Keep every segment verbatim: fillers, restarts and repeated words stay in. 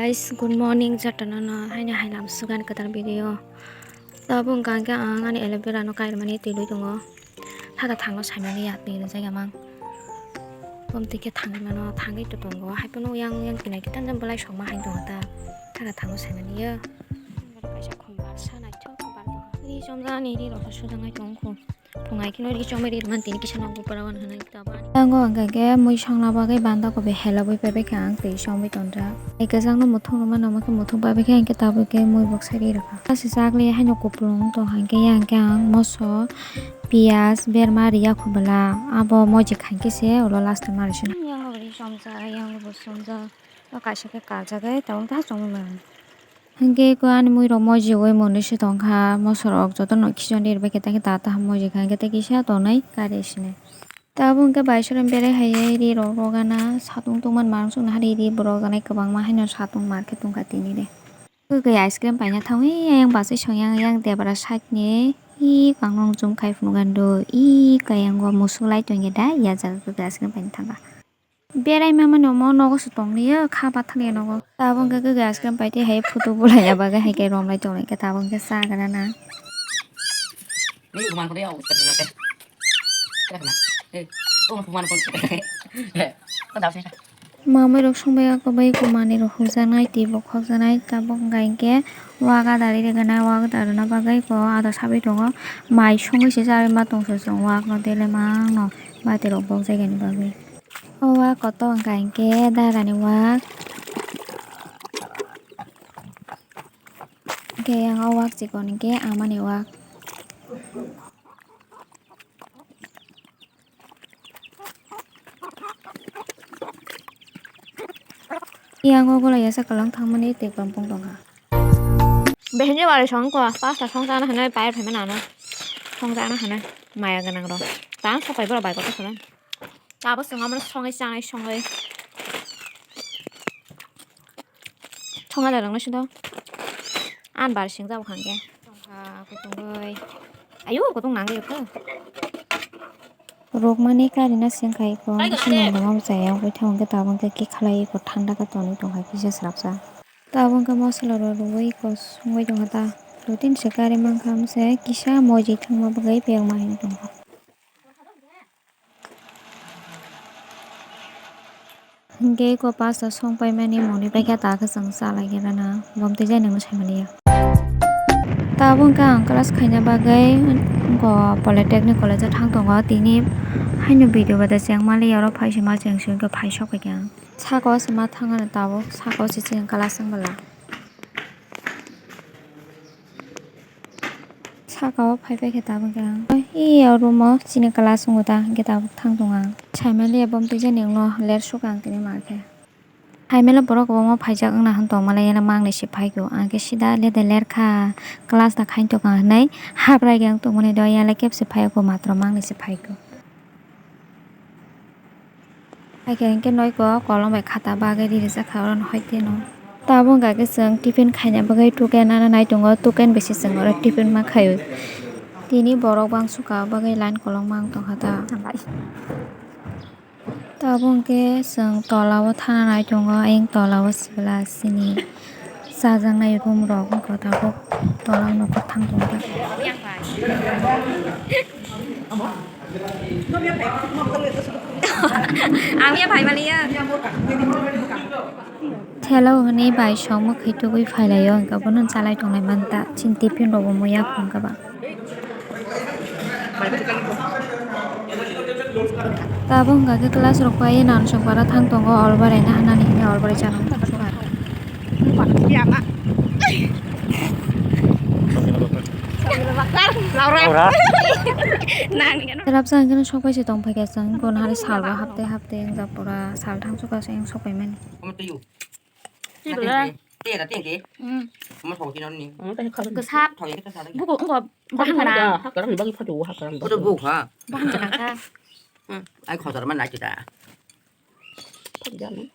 Guys, good morning, jotono no haino hailam sugan kwtal video. Tabuk hwnkha hwnkhe ang ani aloe vera no kairmani twi tongo. Thada thango saimani ya twi rijak ya mang. Bom twi khe thangwi mano, thangwi to tongo. Haiphano yang yang kinai kitan jang belai sokma hai tongo ta. Thada thango saimani ya. Kaisa khumbar sa naithok khumbar tongo. Ri somjani ri rok sujaknai tongo. Phungai kheno ri chomwi ri man tini kisa nokbo pora wan hwnwi tabani. Tango hwnkha khe mui songna bagwi banda kobi helabwi pebekha ang twi chomwi tonjak. Hai kwchangno muthung rwma nangma khe muthung pabikha hwnkhe tabukhe mui bok sai ri rwkha. Aswk chakli haino kupulung tong hwnkhe yang khe ang moso, piyaj, berma riya khubala abo moji khankhe se ulo last o ma rwsino. Yang bo ri chomjak, yang bo chomjak. O kaisa khe kajagwi tabuk ta chomwi mano. Hwnkhe ko ani muirok mojiui monwi se tongkha, mosorok jotono khichon ri rwbaikhe tei khe ta ta moji kha, hwnkhe tei kisa tonwi kari sinai. Tabuk hwnkhe bai sora berai hai ri rok rogana satung tungmani manung chuknoha ri ri bo roganai kwbangma haino satung mar khe tongkha tini de. Kwkwi ice cream paina thangwi ayang bachai song yang, yang debra side ni i kangrong chum khai phunukgani do i kayang o musuk lai tongya da ya jaga kwkwi ice cream paina thangkha. Berai mamani omo nogo se tonglia kha bathang ya nogo. Tabuk hwnkhe kwkwi ice cream paitwi hai photo bulai ya bagwi hai khe romlai tonglai khe tabuk hwnkhe cha gana na. Mamai rok songbai ako bai ko manwi rok hujaknai twi bo khokjaknai tabuk hwnkha hinkhe wak ada ri rwgwna wak ada rwna bagwi ko ada sabai tongo mai songwi se chawi ma tongsa chwng wak no dele mang no bati rok bok jaigani bagwi. O wak kotor wngkha hinkhe darani wak. Hinkhe yang o wak chikon hinkhe amani wak. Yang o gola yasa kalang thangmani tei kampung tongkha. Behenje wari song ko pasta song chana hinwi pai phaima nano. Song chana hinwi maya gwnang rok. Tang sopai borok bai kotor sono. Abo chwng omono songwi chanai songwi. Thongla da rwngna sino. An bar sing jabo hwnkhe. Tongkha kutungwi. Ayo kutung nangwi ko. Rokmani karina sengkha iko. Bisi nangma bo chaya wngwi thangkhe tabuk khe kikhalai iko thanda khe tonwi tongkha kisa swrapsa. Tabuk khe mosola rok rwwi iko songwi tongkha ta. Routine se kari mankha mose kisa moji thangma bagwi piyok ma hinwi tongkha. Hwnkhe eko pasta song paimani moni paikha ta khe chwng cha lai khe rana bom twi jani wngwi saimani ya. Tabuk hwnkhe ang class khaina bagwi eko polytechnic college o thang tongo tini haino video bada cheng mali oro phai se ma cheng se wngkhe phai sok phaikha ang saka o se ma thang ano tabuk saka o se cheng class wng bwla. Saka o phai phai khe tabuk khe ang. Ei o room o chini class wngo ta, hwnkhe tabuk thang tongo ang. Saimaliya bom twi jani wngno ler suk ang tini ma khe. Saimaliya borok kwbangma phaijak wngna hwn tongmani, eno mangni se phai kho. Ang khe sida le de ler kha, class da khain tong kha hwnwi habrai khe ang tongmani do, yale kebse phai kho, matro mangni se phai kho. Hai khe hinkhe noiko kolom bai khata bagwi ri rijak kha oro no hoi kheno. Tabuk hwnkha khe chwng tiffin khaina bagwi tuken ano nai tongo, tuken bisi chwng oro tiffin ma khaio. Tini borok bang sukha bagwi line kolom ma wng tongkha ta. Tabuk hwnkhe chwng tola o thana nai tongo, ayang tola o sibla sini chajaknai room rok wngkha tabuk tola o nokha thang tongkha. Ang ya phai maliya. Thela o hwnwi bai song mwkhwi tubui phai lai o, hwnkhe bono chalai tonglai man ta. Chini tiffin rok bo muya phung khe ba. Tabuk hwnkha khe class rok pai nang song para thang tongo, albarai na hanani hwnwi albarai chana. Laura. Laura. Nang ni gano. Rap sang gano sok pai se tong phai kha sang, kono hari sal ba hapte hapte wng jak pura sal thang sok ka se wng sok pai mani. Twi bwla. Twi da twi. Hmm. Omo thok kino ni. Omo ta khadon. Kwsap. Thok ya ta sa. Buku wngkha bahan gwnang. Hakar ni bagi photo hakar. Photo bu ha. Bahan gwnang kha. Hmm. Ai khotor man nai ta. Photo jani.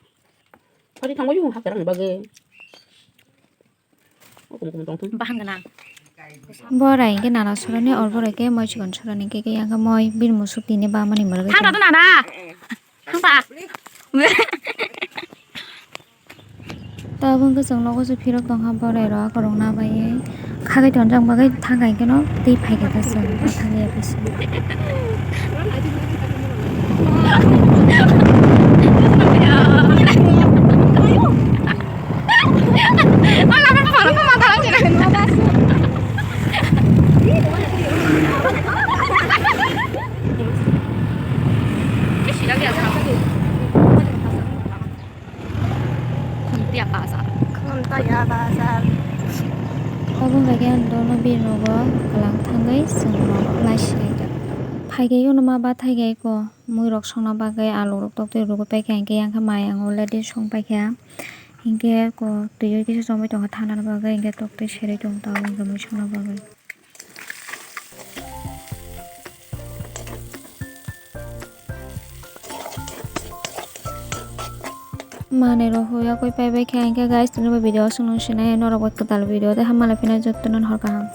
Photo thangbo yung hakar ni bagi. Bahan gwnang. Borai hwnkhe nana soroni, or borai khe moi chikon soroni, khe khe yang khe moi bini musuk tini bamani mwrwgwi. Thang da nana. Thang da. Tabuk hwnkhe chwng nogo se phirok tongkha, borai rok akorok na bai khagwi tonjak bagwi thangkha, hwnkhe no tei phaikha ta chwng thangya bisi. Khumtiya bazar. Khumtiya bazar. Obo hwnkhe ang dono bini nogo kwlang thangwi chwng nogo lai sirikha. Phaikhe yono ma bathai khe ko mui rok songna bagwi alu rok toktwi rwgwi paikha, hinkhe yang khe mai ang already song paikha. Hinkhe ko twiwi kisa chomwi tongkha thanani bagwi, hinkhe toktwi serwi tong tabuk hinkhe mui songna bagwi. Manwi rok huya koi paibai khe, hinkhe guys, tini bo video o chwng nung sinai norok bai kwtal video tei hamya lai phina jotono hor kaham.